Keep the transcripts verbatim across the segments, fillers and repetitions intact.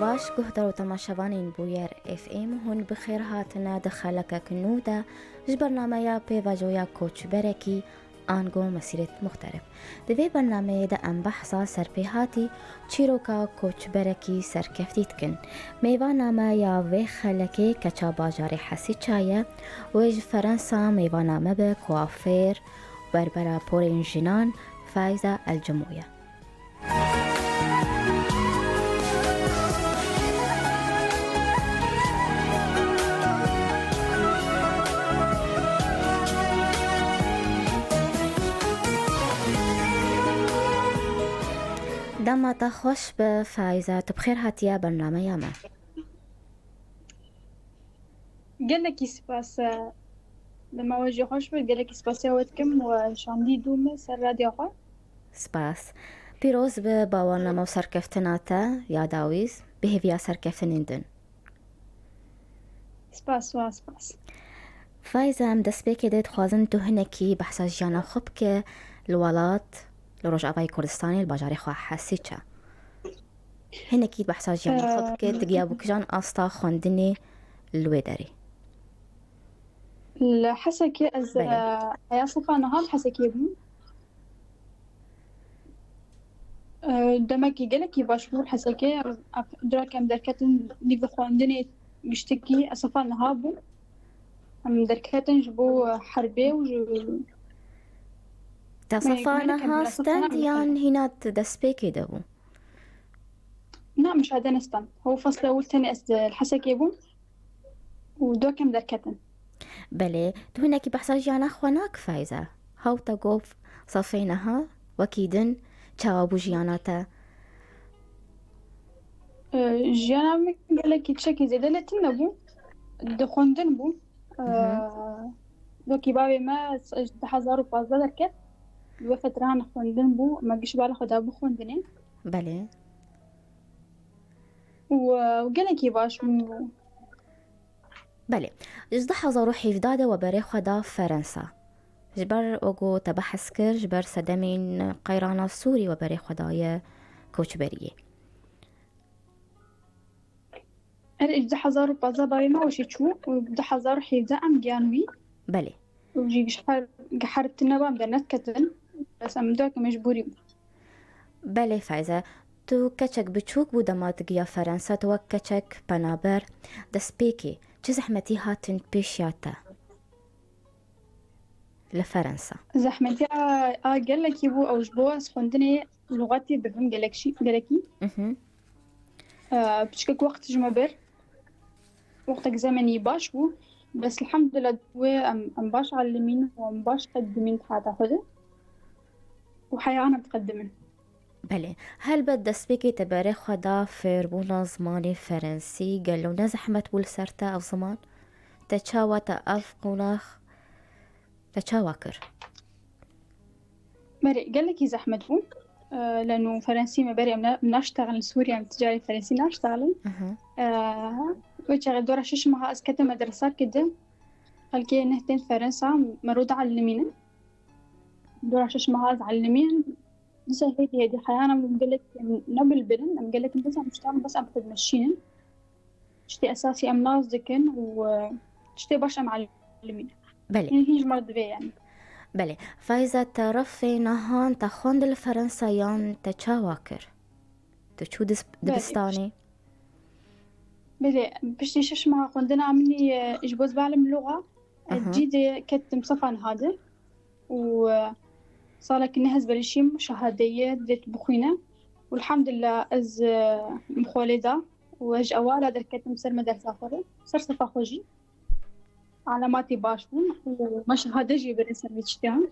Baş guhdar û temaşevanên Bûyer F M, hûn bi xêr hatine di xelekek nû de ji bernameya pêvajoya koçberekî ango mesîrêt muxterib. Di vê bernameyê de em behsa serpêhatî çîroka koçberekî serkeftî dikin. Mêvana me ya vê xelekê keça bajarê Hesîça ye û ê ji Ferensa mêvana me be kuafêr, berbera porên jinan Fayza El Cimo ye. Dema te xweş be Fayza, tu bi xêr hatiye bernameya me. Gelekî spas e. Dema we jî xweş be, gelekî spasiya we dikim we şandî dû me ser radya xwe. Spas. Pîroz be bawarname û serkeftina te ya dawîz, bi hêviya serkeftinên din. Spas, wa spas. Fayza, em destpêkê de dixwazin tu hinekî behsa jiyana xwe bike li welat, li Rojavayê Kurdistanê, li bajarê xwe Hesîça. Hinekî behsa jiyana xwe bike, tu giya bû kijan asta xwendinê li wê derê? Li Hesekê ez, Belê. e, heya sefa niha li Hesekê bûm. E, demekî gelekî baş bû li Hesekê. Ef-, dura ke em derketin nîv xwendinê giştikî, ez sefa niha bûm. Em derketin ji bo herbê û ji Te Me sefa gelek em niha bila sefa stend niha yan hîna tu destpêkê de bû? Na, min şade nestand. Hew fasla ewil tenê ez li Hesekê bûm û dokem derketin. Belê, tu hinekî behsa jiyana xwe nak Fayza. Hew te got sefê niha, wekî din, çawa bû jiyana te? Ee, jiyana min gelekî tiştekî zêde lê tune bû. Di xwendin bû. Ee, Mhm. Wekî bavê me s-, ji du hezar û pazdeh derket. Di we fetrana xwendin bû. Me giş bala xwe da bi xwendinê. Belê. Û, û gelekî baş bû. Belê. Ji du hezar û hevdeh de we berê xwe da Ferensa. Ji ber wego te behs kir, ji ber sedemên qeyrana Sûrî we berê xwe daye koçberiyê. Erê, ji du hezar û pazdeh bavê me weşî çû û du hezar û hevdeh em giyan wî. Belê. Û jî giş her, giher tune bam de nediketin. Bes em dua ke mecbûrî bû. Belê Feyze, tu keçek biçûk bû dema tu giya Ferensa, tu wek keçek penaber destpêkê çi zehmetî hatin pêşiya te li Ferensa? Zehmetiya a gelekî bû, ew ji bo ez xwendinê lûxetê dibim gelek şî-, gelekî. Mhm. Ee, piçkek wext ji me bir. Wextek zemenî baş bû. Bes elhamdulillah wê em, em baş elimîn û em baş qedimîn hata xwe de. Û heya em diqedimin. Belê. Helbet destpêkê te berê xwe da fêrbûna zimanê ferensî, gelo ne zehmet bû li ser te ev ziman? Te çawa te ev qonax, te çawa kir? Berê, gelekî zehmet bû. Ee, leno ferensî me berê em ne-, em naştexilin Sûriye, em ticarê ferensî naştexilin. Aha. Ee, wê çaxê dora şeş meha ez ketim medresa kê de. Xelkê neh tên Ferensa, me ro de elimînin. Dora şeş meha ez elimîn. Dîsa hêdî hêdî heyana min gelek em ne bilbilin, em gelek nizam tiştan bes em xwe dimeşînin. Tiştê esasî em nas dikin û, e, tiştê baş em elimînin. Belê. Hîn, hîn ji me re divê yani. Belê. Feyza, te refê nihan te xwend li Ferensa yan te çawa kir? Tu çû dis-, Belê. Dibistanê? Belê, piştî şeş meha xwendina min, e, ji bo ez bialim lûxa, e, Aha. Cî de ketim sefa niha de. Û, e, salekî neh ez berişîm şehadeyê dê bixwîne. Û elhamdulillah ez, e, min xwe lê da. Û ez ji ewala derketim ser medersa xwe re. Ser sefa xwe jî. Alamatî baş bûn. Û me şehade jî birin ser vê tiştiyan.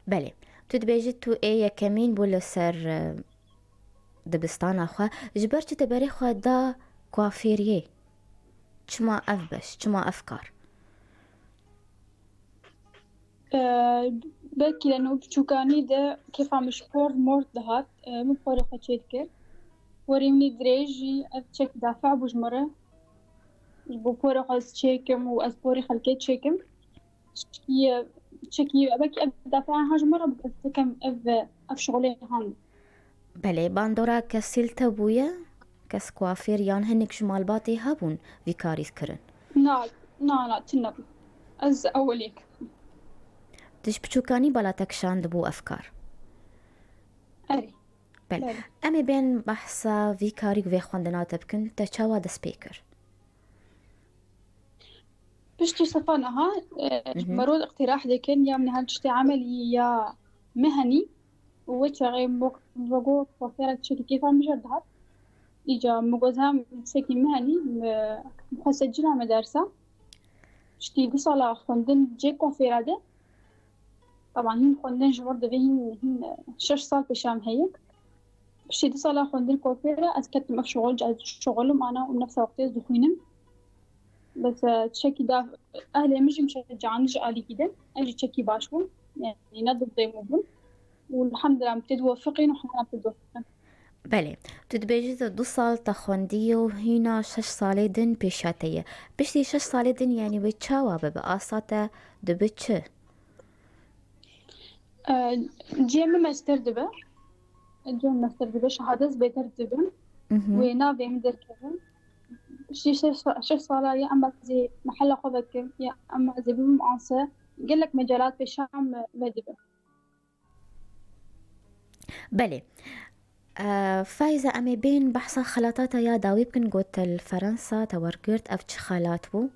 Belê. Tu dibêjî tu ê yekemîn bû li ser, e, dibistana xwe. Ji ber çi te berê xwe da kuafêriyê? Çima ev beş? Çima ev kar? Ee, belkî leno piçûkanî de kêfa min ji por mor dihat. Ee, min porê xwe çêdikir. Porê min ê dirêj jî ev çek dafe bû ji min re. Ji bo porê xwe ez çêkim û ez porê xelkê çêkim. Çekî, çekî, belkî ev dafe ha ji min re bû, ez dikim ev, ev şixulê han. Belê, bandora kesîl te bûye? kes kuafêr yan hinek ji malbatê hebûn vî karî kirin? Na, na, na, tune bû. Ez ewilêk. Tu ji piçûkanî bala te kişandibû ev kar? Erê. Belê. Em ê bên behsa vî karî û vê xwendina te bikin, te çawa dest pê kir? Piştî sifa niha, e, Mhm. merod îqtîrah dikin ya min hal tiştê emelî ya mihenî û wê çaxê min got, kuafêra tiştekî kêfa min jêr dihat. Îca min got hem tiştekî mihenî, min xwe secila me dersa. Piştî du sala xwendin cê kuafêra de. Taban hîn xwendin ji vir divê hîn, hîn şeş sal pêşa min heye. Piştî du sala xwendin kuafêra ez ketim ev şixul, ez şixulim ana û nefsa wextê ez dixwînim. Bes, e, tiştekî da ehlê min jî min şecaand ji alîkî de. Ev jî çekî baş bû. Yanî ne dildê min bûn. Û elhamdulillah min tê diwefiqîn û hemû tê diwefiqin. Belê. Tu dibêjî tu du sal te xwendiyê û hîna şeş salê din pêşiya te ye. Piştî şeş salê din, yanî wê çawa bibe? Asta te dibe çi? E, cihê min mester dibe. Cihê min mester dibe. Şehadet bêtir dibim. Mhm. Wê navê min derkevim. Piştî şeş, şeş sala ya em ez ê mehela xwe vekim, ya em ez ê bibim anse. Gelek mecalat pêşa me vedibe. Belê. E, Fayza, em ê bên behsa xelata te ya dawî bikin, got te li Ferensa te wergirt, ev çi xelat bû?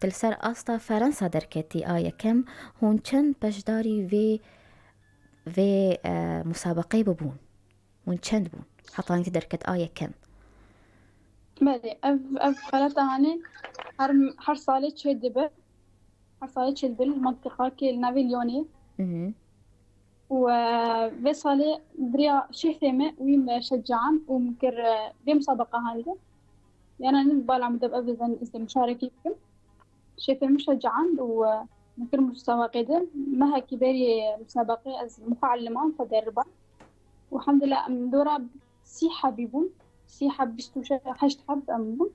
Tu li ser asta Ferensa derketî a yekem, hûn çend beşdarî vê, vê, e, musabeqeyê bibûn? Hûn çend bûn? Hetanî tu derket a yekem. Belê, ev, ev xelata hanê her, her salê çê dibe. Her salê çê dibe li mantiqakê li navê Lyonê. Mhm. Û, e, vê salê bi riya şêxê me wî me şecaand û min kir, e, vê musabeqa hande. Yana nin bala min de ev dizen ez de muşarekî bikim. Şêxê min şecaand û, e, min kir musabeqê de. Mehekî berî musabeqê ez mualliman xwe deriba. Û elhamdulillah em dora sî hebî bûn. Sî heb, bîst û heşt heb em bûn.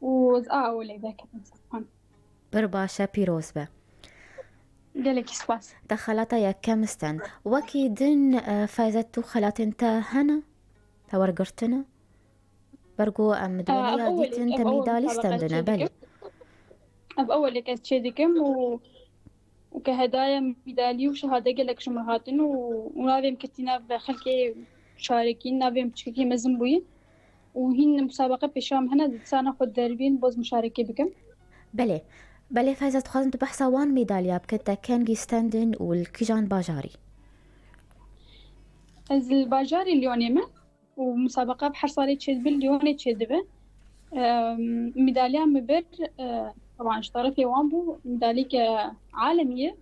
Û ez a ewilê derketim sefan. Pir baş e, pîroz be. Gelekî spas. Te xelata yekem stend. Wekî din, e, Fayza, tu xelatên te hene? Te wergirtine? Bergo em di Aa, wêneya ev ewelek, dîtin te ev ewel mîdalî musabeqe stendine, çê belê. dikim. Ev ewelek ez çê dikim û, û ke hedaya mîdalî û şehade gelek ji min hatin û, û navê min ketî nav xelkê şarekî, navê min piçkekî mezin bûyî. Û hîn musabeqe pêşa min hene, di sana xwe deribîn boz muşarekê bikim. Belê. Belê Feyza, dixwazim tu behsa wan mîdalya bike, te kengî stendin û li kîjan bajarî? Ez li bajarê Lyonê me û musabeqa bi her salê çêdibe, Lyonê çêdibe. Em, mîdalya min bir, e, teban ji terefê wan bû, mîdalîke alemî ye.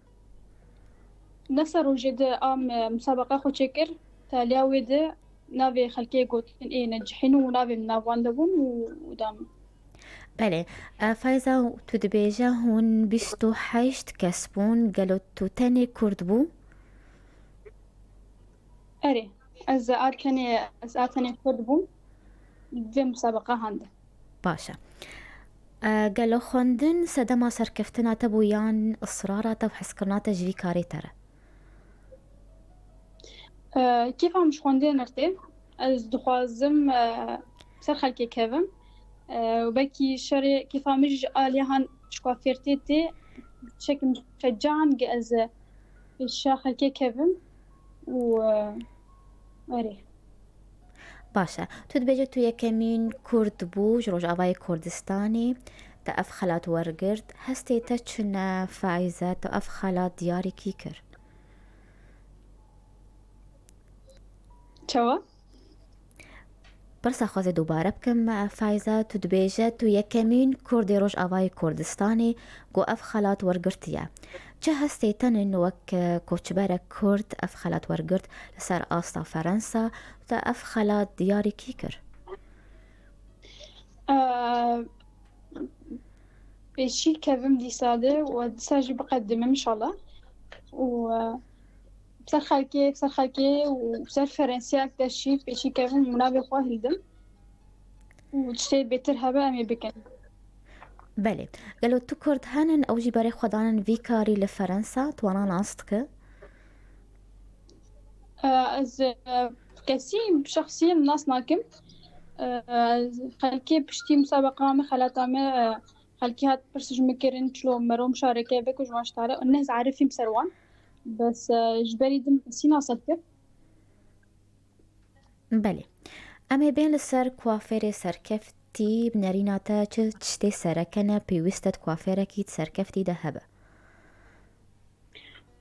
Nefsa rojê de a me musabeqa xwe çêkir, taliya wê de navê xelkê gotin ê necihîn û navê min nav wan de bûn û, û da min. Belê. E, Feyza, tu dibêje hûn bîst û heşt kes bûn, gelo tu tenê Kurd bû? Erê, ez a tenê, ez a tenê Kurd bûm. Vê musabeqa hande. Baş e. E, gelo xwendin sedema serkeftina te bû yan israra te û hezkirina te ji vî karê te re? E, kêfa min ji xwendê nirtê. Ez dixwazim, e, ser xelkê kevim. E, û belkî şerê kêfa min jî ji aliya han ji kuafêrtê tê. Çekim şecan ge ez, e, pêşiya xelkê kevim û, e, erê. Baş e. Tu dibêje tu yekemîn Kurd bû ji Rojavayê Kurdistanê, te ev xelat wergirt. Hestê te çi ne, Feyza, tu ev xelat diyarî kî kir? Çawa? Pirsa xwe zê dubare bikim, Feyza, tu dibêje tu yekemîn Kurdê Rojavayê Kurdistanê ku ev xelat wergirtiye. Çi hestê te nin wek, e, koçberek Kurd ev xelat wergirt li ser asta Ferensa, te ev xelat diyarî kî kir? Eee, pêşî kevim dîsa de û dîsa jî biqedimim inşallah. Û, e, ser xelkê, ser xelkê û ser Ferensiya de jî pêşî kevim û navê xwe hildim. Û tiştê bêtir hebe em ê bikin. Belê. Gelo tu Kurd henin ew jî berê xwe danin vî karî li Ferensa, tu wana nas dike? E, ez, e, kesî şexsî nas nakim. e, xelkê piştî musabeqa me, xelata me, e, xelkê hat pirs ji min kirin, çilo mero muşareke bike û ji wan ji tare. Neh zarifîm ser wan. Bes, e, ji berî din sîna serkeft. Belê. Em ê bên li ser kuafêrê serkeftî, bi nerîna te çi tiştê sereke ne pêwîst e di kuafêrekî di serkeftî de hebe?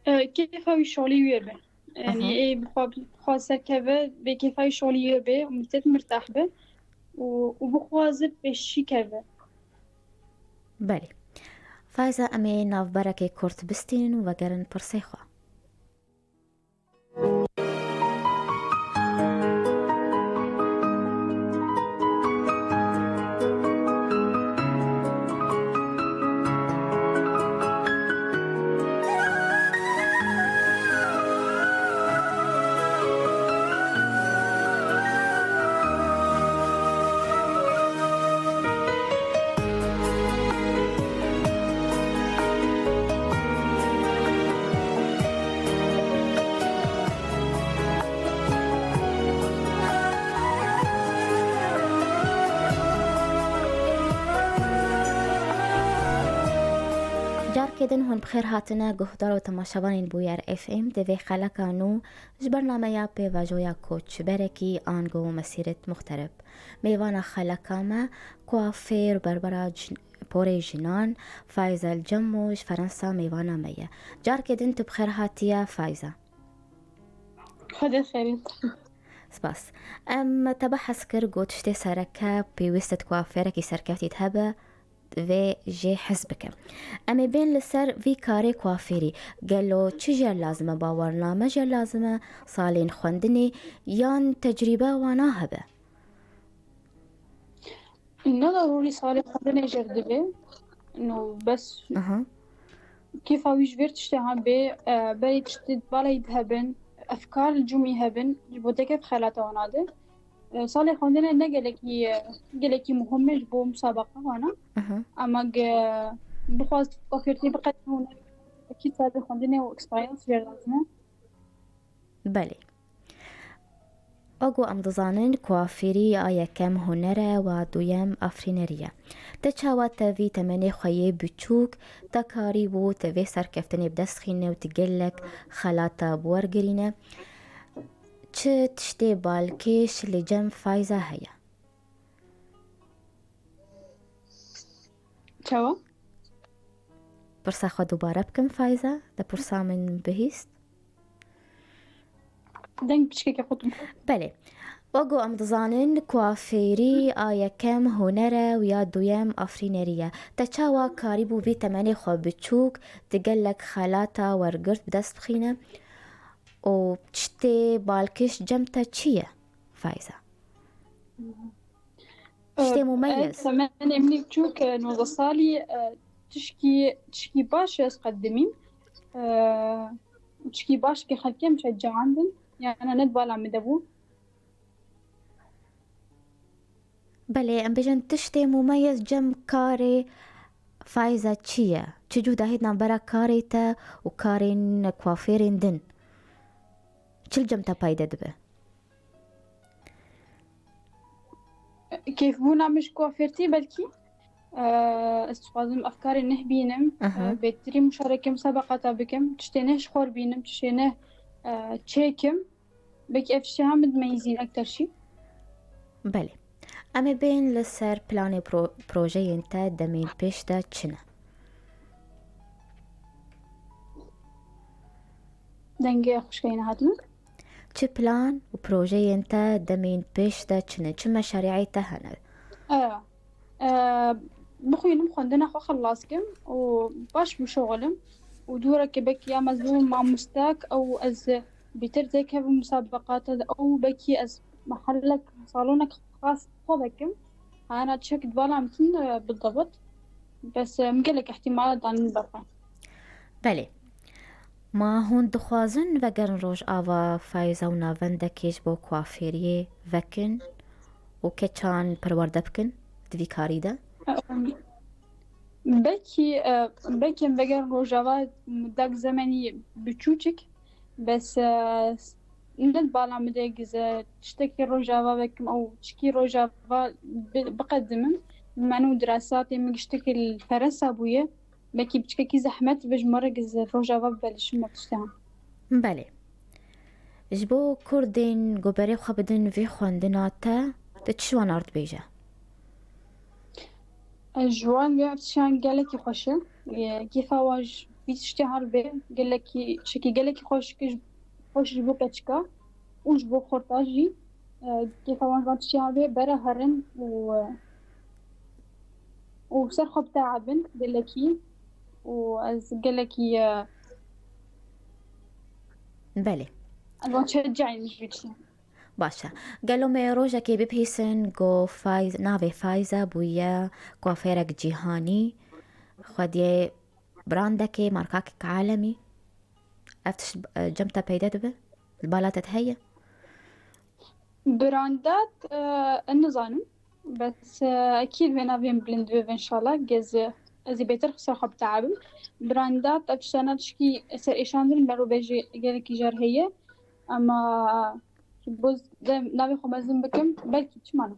E, kêfa wî şolî wê be. Yanî Aha. ê bi xwe, bi xwe serkeve, bê kêfa wî şolî wê be û millet mirtah be û, û bixwaze pêşî keve. Belê. Fayza, em ê navberekê kurt bistînin û vegerin pirsê xwe. Carkê din hûn bi xêr hatine guhdar û temaşevanên Bûyer F M. Di vê xeleka nû ji bernameya pêvajoya koçberekî ango mesîret muxterib. Mêvana xeleka me kuafêr berbera cin-, porê jinan Fayza El Cemo ji Ferensa mêvana me ye. Carkê din tu bi xêr hatiye Fayza. Xwedê xêrît. Spas. Em te behs kir, got tiştê sereke pêwîst e kuafêrekî serkeftî hebe, divê jê hez bike. Em ê bên li ser vî karê kuafêrî. Gelo çi jê lazim e? Bawername jê lazim e? Salên xwendinê yan tecrîbe wana hebe? Ne darûrî salê xwendinê jê re divê. No bes Aha. Kêfa wî ji vê tiştê han bê, e, berî tiştê balê hebin, efkar li cûmî hebin, ji bo têkef xelata wana de. E, salê xwendinê ne gelekî, e, gelekî muhim e ji bo musabeqa wana. Aha. Ama ge-, bixwaz kuafêrtî biqedîne, ekîd salê xwendinê û experience jê lazim e. Belê. Wek ku em dizanin, kuafêrî a yekem huner e û a duyem afirînerî ye. Te çawa te vî temenê xwe yê biçûk te karîbû te vê serkeftinê bi dest xîne û tu gelek xelata bi wer girîne? Çi tiştê balkêş li cem Fayza heye? Çawa? Pirsa xwe dubare bikim Fayza, te pirsa min bihîst. Deng piçkeke xwe tu. Belê. Wek ku em dizanin, kuafêrî a yekem huner e û ya duyem afirînerî ye. Te çawa karîbû vî temenê xwe biçûk di gelek xelata wergirt bi dest bixîne? Û tiştê balkêş cem te çi ye, Fayza? Tiştê mumeyez. Temenê min ê biçûk, e, nozdeh salî, e, tişkî, tişkî baş ez qedimîm. E, tişkî baş ke xelkê min şecaandin. Yani ne di bala min de bû. Belê, em bêjin tiştê mumeyez cem karê Fayza çi ye? Çi cûdahî di navbera karê te û karên kuafêrên din? Çi li cem te peyde dibe? Kêfbûna min ji kuafêrtî belkî. Eee, ez dixwazim ev karê neh bînim. Aha. Eee, bêtirî muşareke musabeqata bikim. Tiştê neh ji xwe bînim, tiştê neh, eee, çêkim. Belkî ev tiştê ha min dimeyizîn ekter jî. Belê. Em ê bên li ser planê pro-, projeyên te demên pêş de çi ne? Dengê xwişkeyê nehatine. Çi plan û projeyên te demên pêş de çi ne? Çi meşarîeyê te hene? Ewa. E, bixwînim xwendina xwe xilas kim û baş bişuxilim û dûreke belkî ya mezin mamostek ew ez bêtir têkevim musabeqata de ew belkî ez mehelek salonek xas xwe vekim. Hana çek di bala min tin, e, bidibit. Bes, e, min gelek ihtimal danin berxwe. Belê. Ma hûn dixwazin vegerin Rojava Fayza û navendekê ji bo kuafêriyê vekin û keçan perwerde bikin di vî karî de? Em, belkî, e, belkî em vegerin Rojava mudak zemenî biçûçik, bes, e, ne di bala min de gize tiştekî Rojava vekim ew çikî Rojava bi-, biqedimin. Min û dirasatê min giştekî li Ferensa bûye. Belkî piçkekî zehmet be ji me re gize Rojava bibe li şima tiştehan. Belê. Ji bo Kurdên ku berê xwe bidin vî xwendina te, tu çi ji wan re dibêje? Ji wan vê tiştiyan gelekî xweş e. Kêfa wan ji vî tiştê har be gelekî, tiştekî gelekî xweş, xweş ji bo keçika û ji bo xorta jî. Kêfa wan ji van tiştê har be bere herin û û ser xwe biteabin gelekî û ez gelekî Belê. ez wan çeçayim ji vî tiştê. Baş e. Gelo me rojekê bibihîsin ku Faiz-, navê Faiza bûye kuafêrek cîhanî, xwediyê brandekê, markakek alemî. Ev tişt, e, cem te peyde dibe? Li bala te heye? Brandat, e, ez nizanim. Bes, e, ekîd vê navê min bilind bibe înşallah. Gez, e, ez ê bêtir ser xwe biteabim. Brandat, ev tiştana tişkî ser êşandin, berovê jî gelekî jar heye. Ama ji bo de navê xwe mezin bikim, belkî çima ne?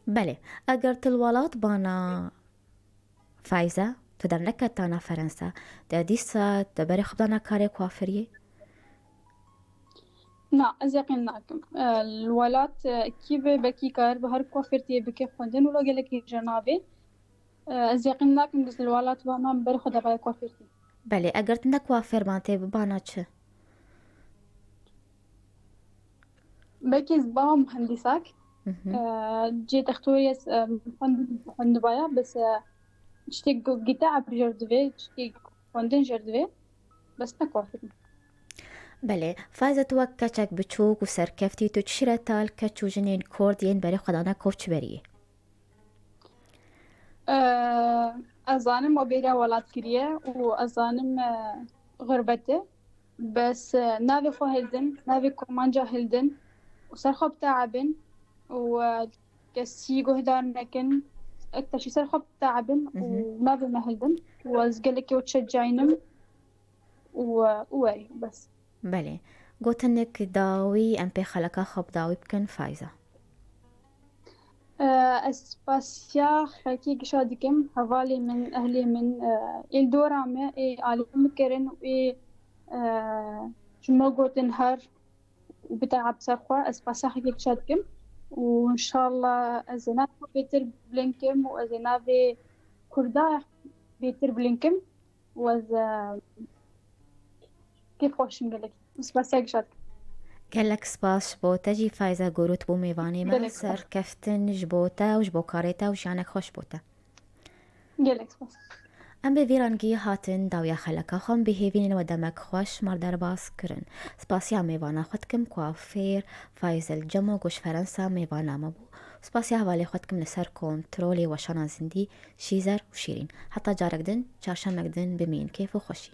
Belê. Eger tu li welat bana Faiza, tu derneketana Ferensa, te dîsa te berê xwe bidana karê kuafiriyê? Na, ez yeqîn nakim. E, li welat, e, kî be, belkî kar bi her kuafirtiyê bike xwendin û lo gelekî jê navê. E, ez yeqîn nakim giz li welat bana berê xwe dabaya kuafirtiyê. Belê, eger tu ne kuafêr ban tê bibana çi? Belkî ez bama muhendîsak. Cê textorî ez xwendibaya, bes tiştê gîte eb jêr divê, tiştê xwendin jêr divê, bes ne kuafirî. Belê, Faiza, tu wek keçek biçûk û serkeftî, tu çi şîreta li keç û jinên Kurd yên berê xwe dane koçberiyê? Ez zanim me bêriya welat kiriye û ez zanim xurbet e. Bes navê xwe hildin, navê kurmanca hildin û ser xwe biteabin û kesî guhdar nekin. Ekte jî ser xwe biteabin û navê me hildin û ez gelekî we çeçayînim û û werî bes. Belê. Gotinek dawî, em pê xeleka xwe bi dawî bikin, Faiza. Ez spasiya xelkê gişa dikim, hevalê min, ehlê min, ê li dora me, ê alî min kirin û ê ji me gotin her û biteab ser xwe. Ez spasiya xelkê gişa dikim û înşallah ez ê navê xwe bêtir bilind kim û ez ê navê Kurda bêtir bilind kim. û ez kêfxweş im gelek. Spasiya gişa dikim. Gelek spas ji bo te jî, Faiza Gurut, bû mêvanê me. Gelek spas. Serkeftin ji bo te û ji bo karê te û jiyanek xweş bo te. Gelek spas. Em bi vî rengî hatin dawiya xeleka xwe, em bi hêvînên we demek xweş me re derbas kirin. Spasiya mêvana xwe dikim, kuafêr Faizel Cemo, ku ji Ferensa mêvana me bû. Spasiya hevalê xwe dikim li ser kontrolê weşana zindî, Şîzer û Şîrîn. Heta carek din, çarşemek din, bimînin kêf û xweşî.